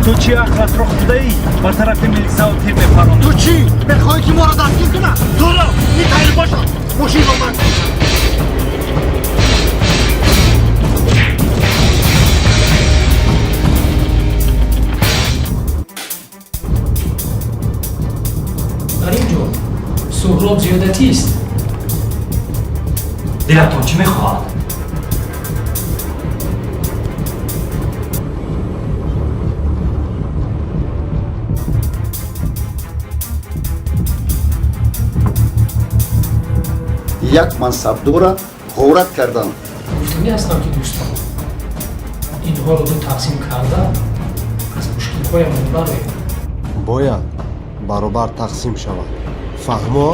Ту чӣ ақлатро хӯрдаӣ? Ба тарафи милисао тир мепаронӣ. Ту чӣ мехоҳӣ, ки моро дастгир кунад? Туро митайр бошад, мошинро ман. Дар ин ҷо Суҳроб зиёдатист. Дилатон чӣ мехоҳад? Як мансабдора ғорат карданд. Гуфтанӣ ҳастам, ки дӯстон, инҳоро ду тақсим карда, аз мушкилҳоямон бароем. Бояд баробар тақсим шавад, фаҳмо?